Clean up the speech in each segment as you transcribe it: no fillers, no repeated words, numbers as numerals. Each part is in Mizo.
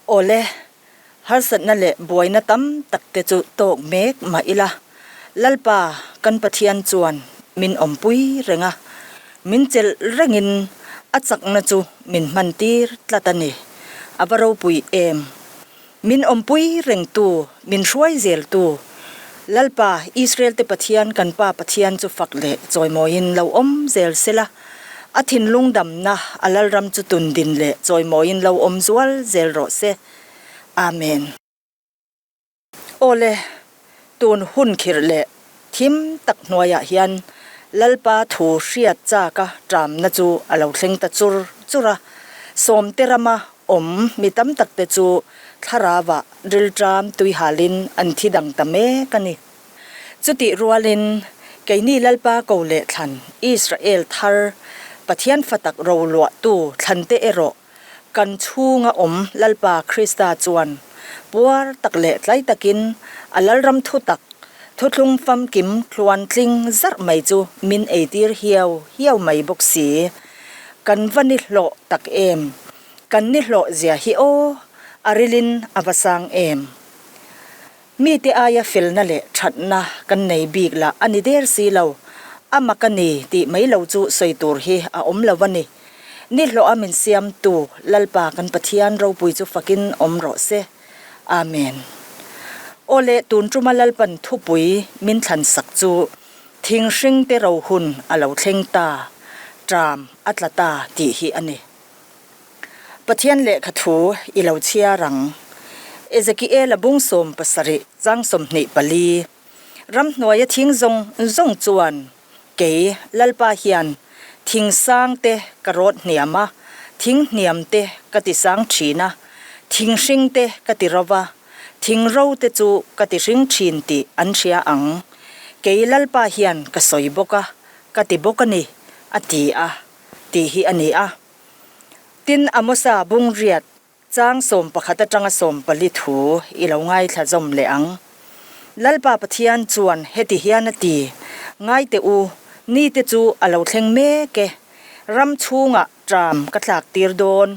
Awle, harsatna leh buaina tam tak te chu tawk mek mah ila, Lalpa kan Pathian chuan min awmpui reng a, min chelh rengin a chakna chu min hmantir tlat a ni. A va ropui em! Min awmpui rengtu, min hruai zeltu, Lalpa, Israel-te Pathian kan Pa Pathian chu fak leh chawimawiin lo awm zel sela, a thinlung damna a Lalram chu tundin leh chawimawiin lo awm zual zel rawh se. Amen. Awle, tun hun khirh leh thim tak hnuaiah hian Lalpa thu hriat chaka ṭamna chu a lo thleng ta chur chur a. Sawmte rama awm mi tam takte chu thlarauah rilṭam tuihalin an thi dang ta mek a ni. Chutih rualin keini Lalpa ko leh thlan Israel thar Pathian fa tak roluahtu thlante erawh Kan chhunga awm Lalpa Krista chuan puar tak leh tlai takin a Lalram thu tak, thuthlung famkim tluan tling zarh mai chu min eitir hiau hiau mai bawk si. Kan va ni hlawh tak em? Kan ni hlawh zia hi aw, a rilin a va sang em? Mite aia felna leh thatna kan nei bik lah a ni der si lo, a mak a ni tih mai lo chu sawi tur hi a awm lo a ni. Ni hlawha min siamtu Lalpa kan Pathian ropui chu fakin awm rawh se. Amen. Aw le tun tuma Lalpan thupui min thlan sak chu thing hring te ro hun a lo thleng ta, ṭam a tla ta tih hi a ni. Pathian lehkha thu i lo chhiar ang. Ezekiela bung 70 chang 24, Ramhnuaia thing zawng zawng chuan kei Lalpa hian thing sang te ka rawt hniam a, thing hniam te ka ti sang thin a, thing hring te ka ti ro va, thing ro te chu ka ti hring thin tih an hria ang. Kei Lalpa hian ka sawi bawk a, ka ti bawk a ni, a ti a. tih hi a ni a. Tin, Amosa bung riat chang 11 atanga 14 thu i lo ngaithla zawm leh ang. Lalpa Pathian chuan heti hian a ti, Ngai teh u, nite chu a lo thleng mek e. Ram chhungah ṭam ka tlak tir dawn,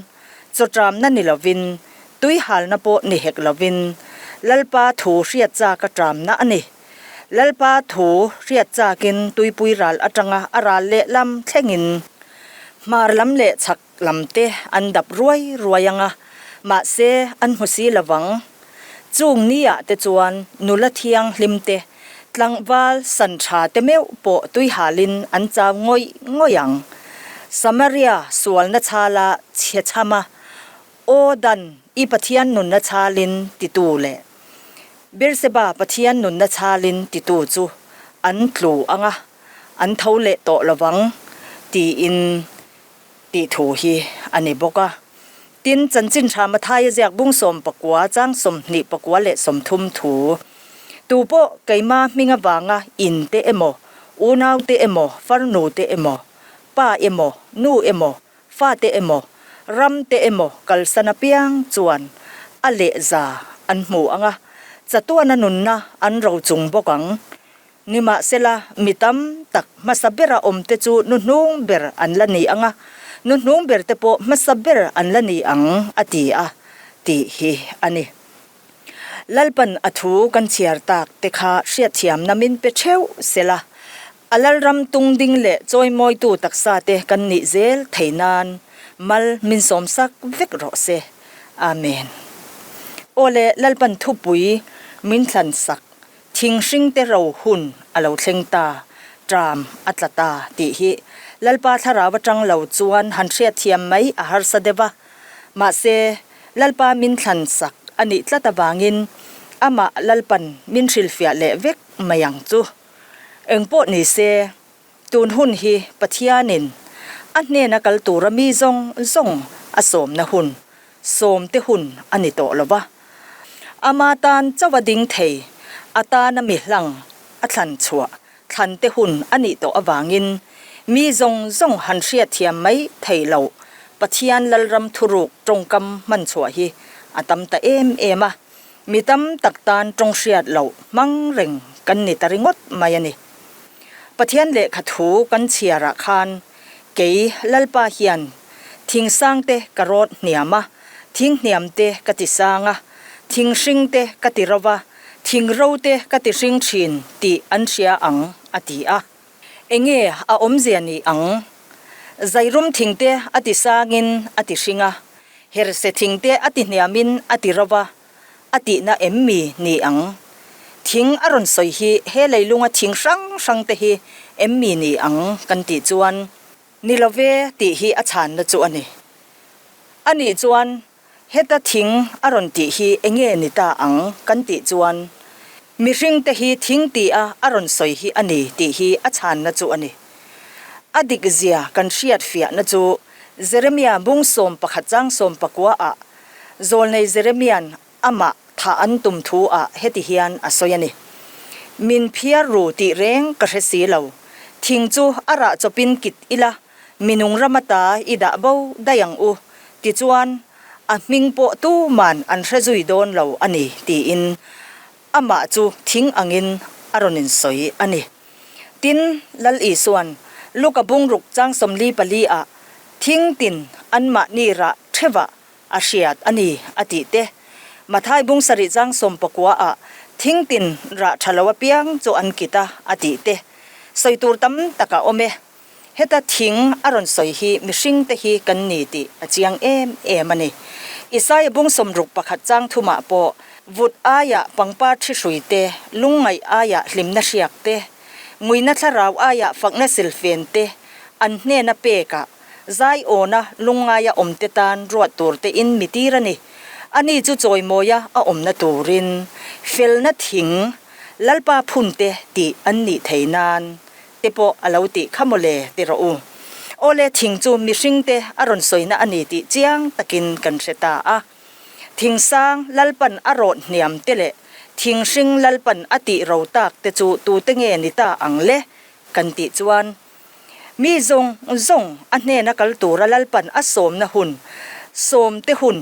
chaw ṭamna ni lovin, tui halna pawh ni hek lovin, Lalpa thu hriat chaka ṭamna a ni. Lalpa thu hriat chakin tuipui ral atanga a ral leh lam thlengin hmar lam leh chhak lam te an dap ruai ruai ang a, mahse an hmu si lovang. Chung ni ah te chuan nula thianghlim te, tlangval san tha te meuh pawh tuihalin an chau ngawih ngawih ang. Samaria sualna chhala chhe chham a, Aw Dan, i Pathian nunna chhalin titu leh Beerseba Pathian nunna chhalin titu chu an tlu ang a, an tho leh tawh lo vang, tiin tih thu hi a ni bawk a. Tin, Chanchin Tha Mathaia ziak bung 19 chang 29 leh 30 thu, Tu pawh keima hming avanga in te emaw, unau te emaw, farnu te emaw, pa emaw, nu emaw, Fate emaw, ram te emaw kalsan apiang chuan a lehza an hmu ang a, chatuana nunna an ro chung bawk ang. Nimahsela, mi tam tak hmasa bera awmte chu nuhnung ber an la ni ang a, nuhnung berte pawh hmasa ber an la ni ang, a ti a, tih hi a ni. Lalpan a thu kan chhiar tak te kha hriatthiamna min pe theuh sela, A Lalram tung ding leh chawimawitu taksa te kan nih zel thei nan mal min sawmsak vek rawh se. Amen. Aw le Lalpan thupui min thlansak thing hring te ro hun a lo thleng ta, ṭam a tla ta tih hi Lalpa thlarau aṭang lo chuan han hriatthiam mai a harsa deuh a. Mahse, Lalpa min thlansak a nih tlat avangin amah Lalpan min hrilhfiah leh vek mai ang chu. Engpawh ni se, tun hun hi Pathianin a hnena kal tura mi zawng zawng a sawmna hun, sawmte hun a ni tawh lo va. Ama tan chauha ding thei, a tana mi hlang a thlan chhuah thlante hun a nih tawh avangin mi zawng zawng han hriatthiam mai thei loh Pathian Lalram thuruk tawngkam hman chhuah hi a tam ta em em a. Mi tam tak tan tawng hriat loh hmang reng kan ni ta ringawt mai a ni. Pathian lehkha thu kan chhiarah khan kei Lalpa hian thingsang te ka rawt hniam a, Thing hniam te ka ti sang a, thing hring te ka ti ro va, thing ro te ka ti hring thin tih an hria ang, a ti a. Enge a awmzia ni ang? Zairum thing te a ti sangin a ti hring a, herse thing te a ti hniamin a ti ro va, a tihna em mi ni ang? Thing a rawn sawi hi he leilunga thing hrang hrang te hi em mi ni ang kan tih chuan ni lo ve tih hi a chhanna chu a ni. A nih chuan heta thing a rawn tih hi enge ni ta ang kan tih chuan mihring te hi thing ti a a rawn sawi hi a ni tih hi a chhanna chu a ni. A dik zia kan hriat fiahna chu Jeremia bung 11 chang 19 ah Zawlnei Jeremia'n amah thah an tum thu ah heti hian a sawi a ni, Min phiar ru tih reng ka hre si lo. Thing chu a rah chawpin kit ila, minung ram ata i dah bo daih ang u, tichuan a hming pawh tuman an hre zui dawn lo a ni, tiin amah chu thing angin a rawn insawi a ni. Tin, Lal Isua'n Luka bungruk chang 44 ah thing tin anmahni rah thevah a hriat a ni a tih te, Mathai bung sarih chang 19 ah thing tin rah tha lo apiang chu an kit a a tih te, sawi tur tam tak a awm e. Heta thing a rawn sawi hi mihring te hi kan ni tih a chiang em em a ni. Isaia bung 61 chang thumah pawh vut aiah pangpar thi hrui te, lungngaih aiah hlimna hriak te, nguina thlarau aiah fakna silfen te an hnena pekah Zaiawna lungngaia awmte tan ruat tur te in mi tir a ni. Ani chu chawimawia a awmna turin felna thing Lalpa phunte tih an nih thei nan te pawh a lo tih kha mawle ti rawh u. Awle thing chu mihringte a rawn sawina a ni tih chiang takin kan hre ta a. Thing sang Lalpan a rawt hniam te leh thing hring Lalpan a tih ro tak te chu tute nge ni ta ang le kan tih chuan Mi zawng zawng a hnena kal tura Lalpan a sawmna hun, sawmte hun,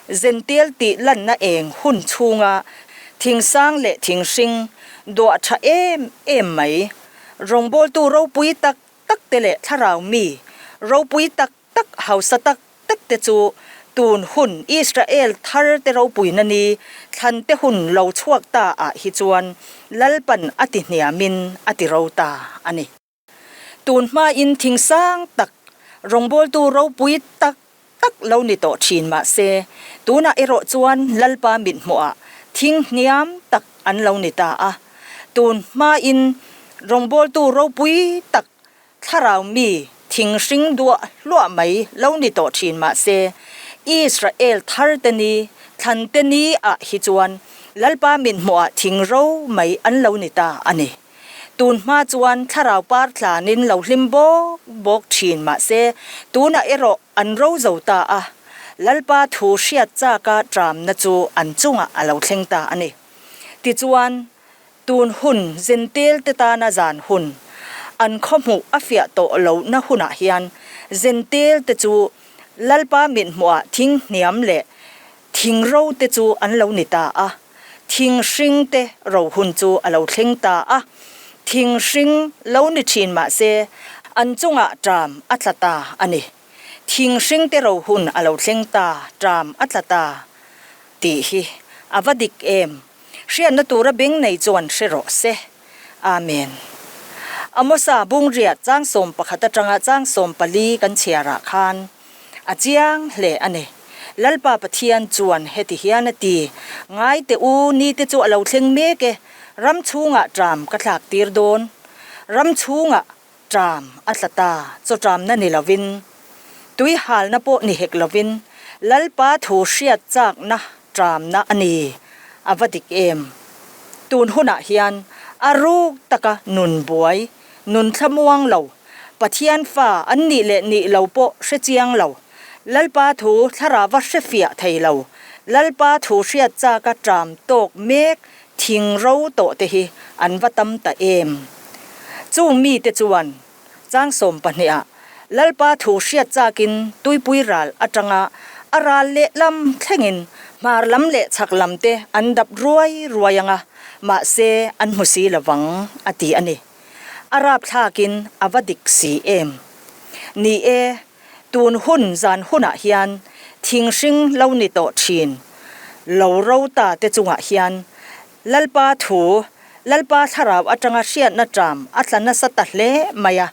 Zentel tih lanna eng hun chhunga thingsang leh thinghring duah tha em em mai, rawngbawltu ropui tak tak te leh thlarau mi ropui tak tak hausa tak tak te chu tun hun Israel thar te ropuina ni thlan te hun lo chhuak ta ah hi chuan Lalpan a ti hniamin a ti ro ta a ni. Tun hmain thing sang tak rawngbawltu ropui tak tak lo ni tawh thin mah se tunah erawh chuan Lalpa mithmuhah thing hniam tak an lo ni ta a. Tun hmain rawngbawltu ropui tak Thlarau mi thing hring duah hluah mai lo ni tawh thin mah se, Israel thar te ni, thlan te ni ah hi chuan Lalpa min hmuhah thing ro mai an lo ni ta a ni. Tun hma chuan thlarau par tlanin lo hlim bawk bawk thin mah se, tunah erawh an ro zo ta a, Lalpa thu hriat chaka tramna chu an chungah a lo thleng ta a ni. Tichuan, Tun hun Zentel te tana zan hun, an khaw hmuh a fiah tawh lohna hunah hian Zentel te chu Lalpa mithmuhah thing hniam leh thing ro te chu an lo ni ta a, thing hring te ro hun chu a lo thleng ta a, thing hring lo ni thin mah se an chungah ṭam a tla ta a ni. Thing hring te ro hun a lo thleng ta, ṭam a tla ta tih hi a va dik em? Hriatna tura beng nei chuan hre rawh se. Amen. Amosa bungriat chang 11 atanga chang 14 kan chhiarah khan a chiang hle a ni. Lalpa Pathian chuan heti hian a ti, Ngai teh u, nite chu a lo thleng mek e, ram chhungah ṭam ka thlak tir dawn. Ram chhungah ṭam a tla ta, chaw ṭamna ni lovin, tui halna pawh ni hek lovin, Lalpa thu hriat chakna ṭamna a ni. A va dik em? Tun hunah hian a ruk taka nun buai, nun thlamuang lo, Pathian fa an nih leh nih lo pawh hre chiang lo, Lalpa thu thlarava hre fiah thei lo, Lalpa thu hriat chaka ṭam tawk mek Thing ro tawh te hi an va tam ta em? Chung mite chuan chang 12 ah Lalpa thu hriat chakin tuipui ral atanga a ral leh lam thlengin hmar lam leh chhak lam te an dap ruai ruai anga, mahse an hmu si lovang a ti a ni. A rapthlakin a va dik si em? Ni e, tun hun zan hunah hian Thing hring lo ni tawh thin lo ro ta te chungah hian Lalpa thu, Lalpa thlarau atanga hriatna ṭam a tla nasa ta hle mai a.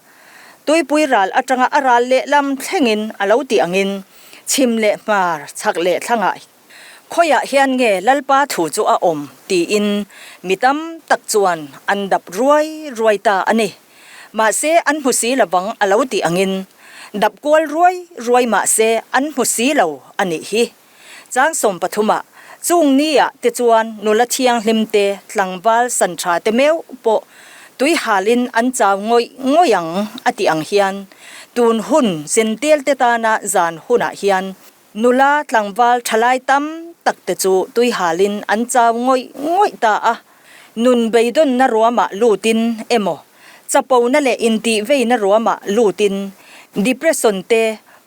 Tuipui ral atanga a ral lehlam thlengin a lo tih angin chhim leh hmar chhak leh thlangah Khawiah hian nge Lalpa thu chu a awm? tiin mi tam tak chuan an dap ruai ruai ta a ni. Mahse an hmu si lovang a lo tih angin dap kual ruai ruai mahse an hmu si lo a nih hi. Chang 13 ah chung ni ah te chuan nula thianghlim te tlangval san tha te meuh pawh tui halin an chau ngawih ngawih ang a tih ang hian tun hun zentel te tana zan hunah hian Nula tlangval thalai tam tak te chu tui halin an chau ngawih ngawih ta a, nun beidawnna ruamah lutin emaw, chapona leh intihveina ruamah lutin depression te,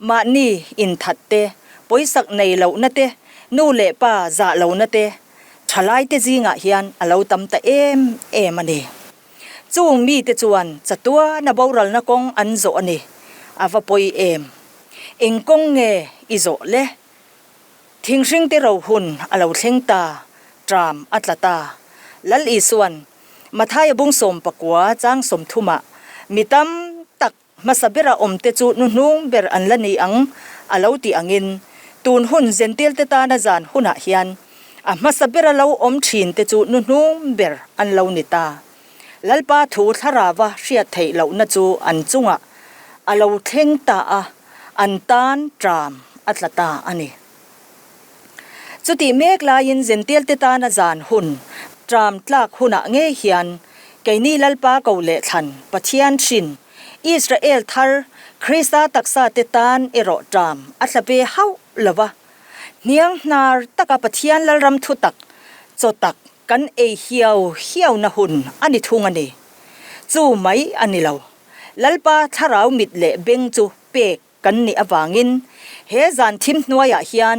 mahni inthat te, pawisak nei lohna te, nu leh pa zah lohna te thalai te zingah hian a lo tam ta em em a ni. Chung mite chuan chatuana boralna kawng an zawh a ni, a va pawi em? Eng kawng nge i zawh le? Thinghring te ro hun a lo thleng ta, ṭam a tla ta. Lal Isua'n Mathaia bung 19 chang 30 ah mi tam tak hmasa bera awm te chu hnuhnung ber an la ni ang a lo tih angin tun hun Zentil te tana zan hunah hian a hmasa bera lo awm ṭhin te chu hnuhnung ber an lo ni ta. Lalpa thu thlarava hriat theih lohna chu an chungah a lo thleng ta a, an tan ṭam a tla ta a ni. Chutih mek laiin Zentialte tana zan hun, ṭam tlak hunah ngei hian keini Lalpa ko leh thlan Pathian hrin, Israel thar Krista taksa te tan erawh ṭam a tla ve hauh lo va. Hniang hnar taka Pathian Lalram thutak, chaw tak, Kan ei hiau hiauna hun a ni thung a ni. Chu mai a ni lo. Lalpa thlarau mit leh beng chu pek kan nih avangin he zan thim hnuaiah hian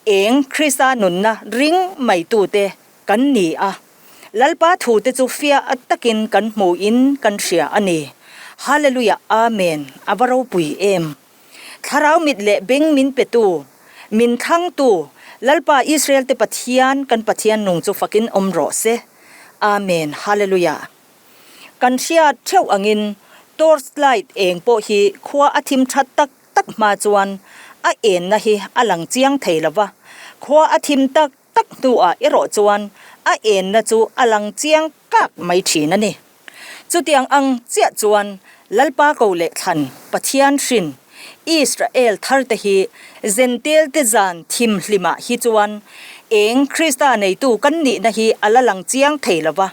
eng Krista nunna ring mai tute kan ni a. Lalpa thute chu fiah takin kan hmuin kan hria a ni. Hallelujah Amen a va ropui em. Thlarau mit leh beng min petu, min thlangtu, Lalpa Israel-te Pathian, kan Pathian nung chu fakin awm rawh se. Amen. Hallelujah. Kan hriat theuh angin torch light eng pawh hi khua a thim that tak tak hma chuan a enna hi a lang chiang thei lo va, khua a thim tak tak hnuah erawh chuan a enna chu a lang chiang kak mai thin a ni. Chutiang ang chiah chuan Lalpa ko leh thlan Pathian hrin Israel tharte hi Zentel te zan thim hlimah hi chuan eng Krista neitu kan nihna hi a la lang chiang thei lo va,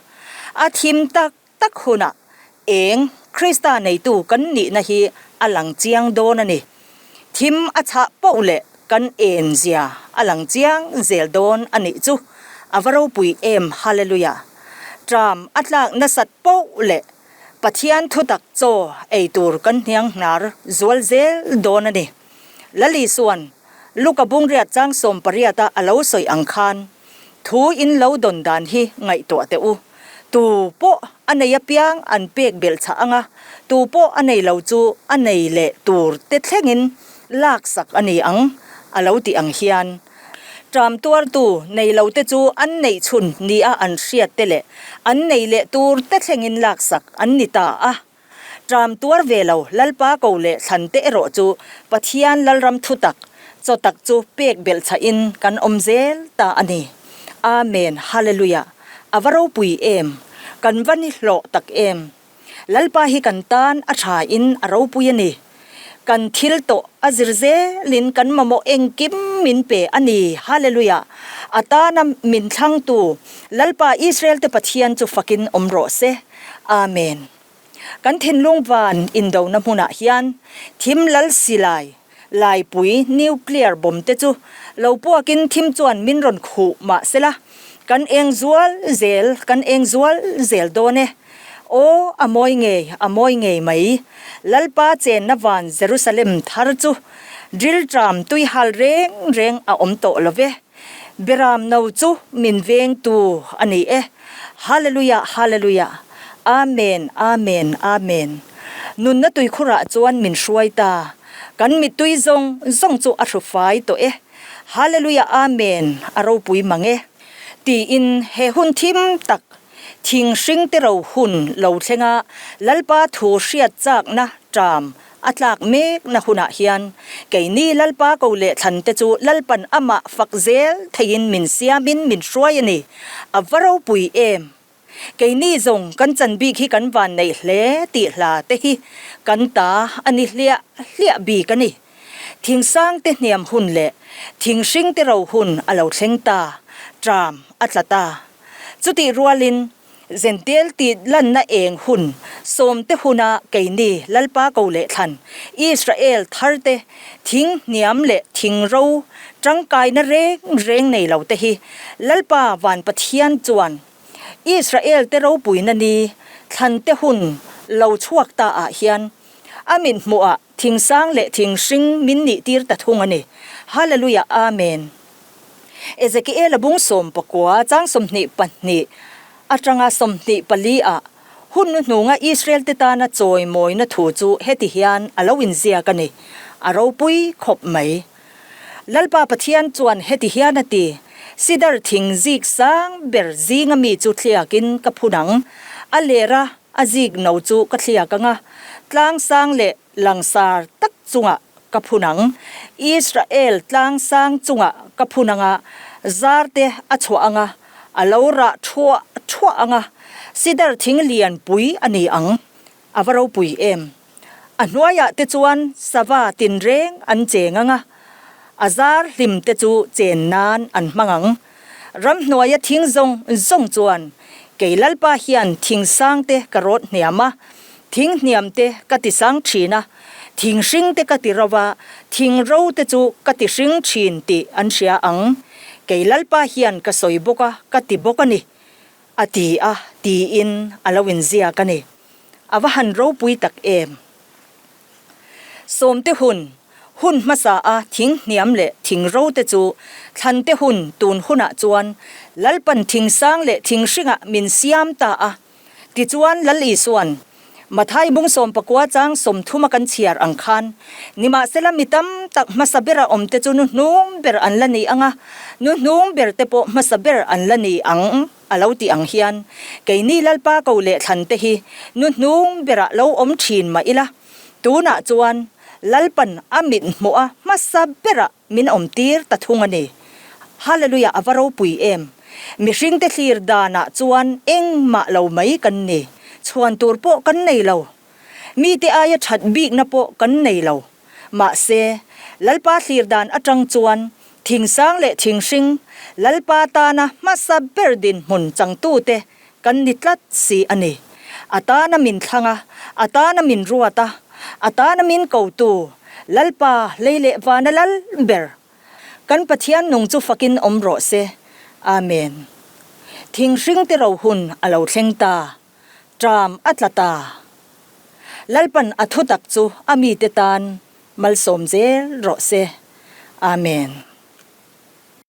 a thim tak tak hunah eng Krista neitu kan nihna hi a lang chiang dawn a ni. Thim a chhah poh leh kan en zia a lang chiang zel dawn a nih chu a va ropui em Hallelujah. Tram a tlak nasat poh leh Pathian thutak chaw ei tur kan hniang hnar zual zel dawn a ni. Lali chuan Luka bungriat chang 18 a a lo sawi ang khan thu in lo dawn dan hi ngaihtuah teh u. Tu pawh a nei apiang an pek belh chhah ang a, tu pawh a nei lo chu a nei leh tur te thlengin laksak a ni ang a lo tih ang hian ṭam tuartu nei lo te chu an neih chhun nia an hriat te leh an nei leh tur te thlengin laksak an ni ta a. Ṭam tuar ve lo Lalpa ko leh thlan te erawh chu Pathian Lalram thutak, chaw tak chu pek belh chhahin kan awm zel ta a ni. Amen Hallelujah A va ropui em! Kan va ni hlawh tak em! Lalpa hi kan tan a tha in a ropui a ni. Kan thil tawh a zir zelin kan mamawh engkim min pe a ni. Hallelujah A tana min thlangtu Lalpa Israel te Pathian chu fakin awm rawh se. Amen. Kan thinlung van indona hmunah hian thim lal silai, laipui, nuclear bomb te chu lo puakin thim chuan min rawn khuh mah sela, kan eng zual zel, kan eng zual zel dawn e. Aw, a mawi ngei, a mawi ngei mai. Lalpa chenna van Jerusalem thar chu rilṭam tuihal reng reng a awm tawh lo ve. Beram no chu min vengtu a ni e. Hallelujah Hallelujah Amen Amen Amen Nunna tuikhurah chuan min hruai ta. Kan mittui zawng zawng chu a hru fai tawh e. Hallelujah Amen a ropui mang e tiin he hun thim tak thing hring te ro hun lo thlenga Lalpa thu hriat chakna ṭam a tlak mekna hunah hian keini Lalpa ko leh thlan te chu Lalpan amah fak zel theiin min siamin min hruai a ni. A va ropui em! Keini zawng kan chan bik hi kan van neih hle tih hla te hi kan ta a ni hliah hliah bik a ni. Thingsang te hniam hun leh thinghring te ro hun a lo thleng ta, ṭam a tla ta. Chutih rualin Zentel tih lanna eng hun sawmte huna keini Lalpa ko leh thlan Israel tharte thing hniam leh thing ro tangkaina reng reng nei lo te hi Lalpa van Pathian chuan Israel te ropuina ni thlante hun lo chhuak ta ah hian a mit hmuhah thing sang leh thing hring min nih tir ta thung a ni. Hallelujah Amen. Ezekiela bung 19 chang 22 atanga 24 ah hun hnuhnunga Israel te tana chawimawina thu chu heti hian a lo inziak a ni, A ropui khawp mai. Lalpa Pathian chuan heti hian a ti, Sidar thing zik sang ber zinga mi chu thliakin ka phun ang, a lera a zik no chu ka thliak ang a, tlang sang leh Langsar tak chungah ka phun ang. Israel tlangsang chungah ka phun ang a, zar te a chhuah ang a, a lo rah thuah thuah ang a, sidar thing lianpui a ni ang. A va ropui em! A hnuaiah te chuan sava tinreng an cheng ang a, a zar hlim te chu chen nan an hmang ang. Ramhnuaia thing zawng zawng chuan kei Lalpa hian thing sang te ka rawt hniam a, thing hniam te ka ti sang thin a, thing hring te ka ti ro a, thing ro te chu ka ti hring thin tih an hria ang. Kei Lalpa hian ka sawi bawk a, ka ti bawk a ni, a ti a, tiin a lo inziak a ni. A va han ropui tak em! Sawmte hun, hun hmasa a thing hniam leh thing ro te chu thlante hun tun hunah chuan Lalpan thing sang leh thing hringah min siam ta a. Tichuan Lal Isuan, Mathai bung 19 chang 30 a kan chhiar ang khan, nimahsela mi tam tak hmasa bera awm te chu nu hnung ber an la ni ang a, nu hnung ber te pawh hmasa ber an la ni ang. A lo tih ang hian, keini Lalpa ko leh thlan te hi nu hnung berah lo awm thin mah ila, tunah chuan Lalpan a mit hmuh a hmasa berah min awm tir ta thung a ni. Hallelujah a va ropui em! Mihringte thlir danah chuan engmah lo mai kan ni, chhuan tur pawh kan nei lo. Mite aia that bikna pawh kan nei lo. Mahse, Lalpa thlir dan atang chuan thingsang leh thinghring Lalpa tana hmasa ber dinhmun changtute kan ni tlat si a ni. A tana min thlang a, a tana min ruat a, a tana min kotu Lalpa lei leh vana lal ber kan Pathian nung chu fakin awm rawh se. Amen. Thinghring te ro hun a lo thleng ta. Ṭam a tla ta. Lalpan a thutak chu a mite tan malsawm zel rawh se. Amen.